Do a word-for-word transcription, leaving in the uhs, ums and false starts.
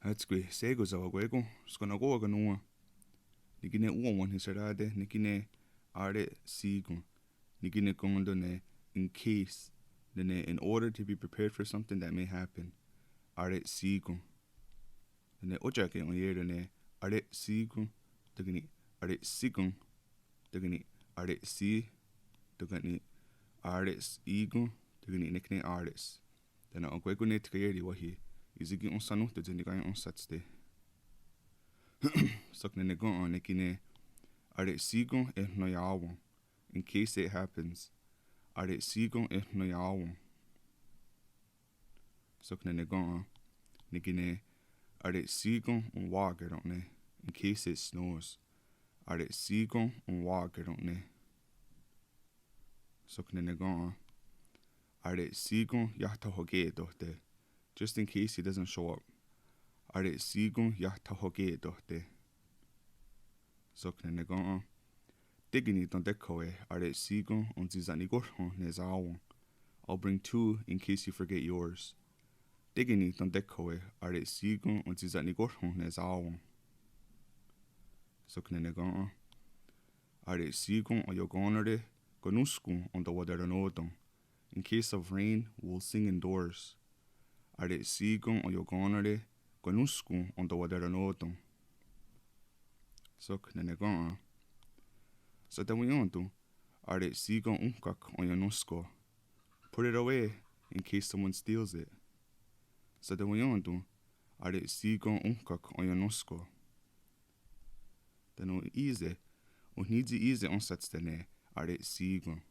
Hátskwi, shé:kon sewakwé:kon, skennen'kó:wa nòn:wa. Ne kí:ken òn:wa wenhniserá:te ne kí:ken are'sí:kon. Ne kí:ken kén:ton ne in case, ne in order to be prepared for something that may happen. Are'sí:kon. Ne ótia'ke enié:ren ne are'sí:kon, tóka' ni' are'sí:kon, tóka' ni' are'sí:, tóka' ni' are'sí:kon, tóka' ni' nek ne are's. Tánon akwé:kon ne tkaié:ri wáhi, í:se' ki' ensanónhton tsi niká:ien ensátste'. Sok nene kén:ton ne kí:ken are'sí:kon eh naiá:wen', in case it happens. Are'sí:kon eh naiá:wen'. Sok nene kén:ton ne kí:ken are'sí:kon enwa'kerón:ne', in case it snows. Are'sí:kon enwa'kerón:ne'. Sok nene kén:ton are'sí:kon iah thahokè:tohte', just in case he doesn't show up. Are'sí:kon iah thahokè:tohte'. Sok nene kén:ton tékeni tontekhó:we are'sí:kon entsisa'nikónhrhen ne sá:wen'. I'll bring two in case you forget yours. Tékeni tontekhó:we are'sí:kon entsisa'nikónhrhen ne sá:wen'. Sok nene kén:ton are'sí:kon aiokén:nore' kanónhskon entewaterennó:ten'. In case of rain, we'll sing indoors. Are'sí:kon aiokén:nore' kanónhskon entewaterennó:ten'. Sok nene kén:ton sateweién:ton are'sí:kon ónhka'k aionénhsko'. Put it away in case someone steals it. Sateweién:ton are'sí:kon ónhka'k aionénhsko'. Tánon í:se', oh ní:tsi í:se' ensátste' ne are'sí:kon.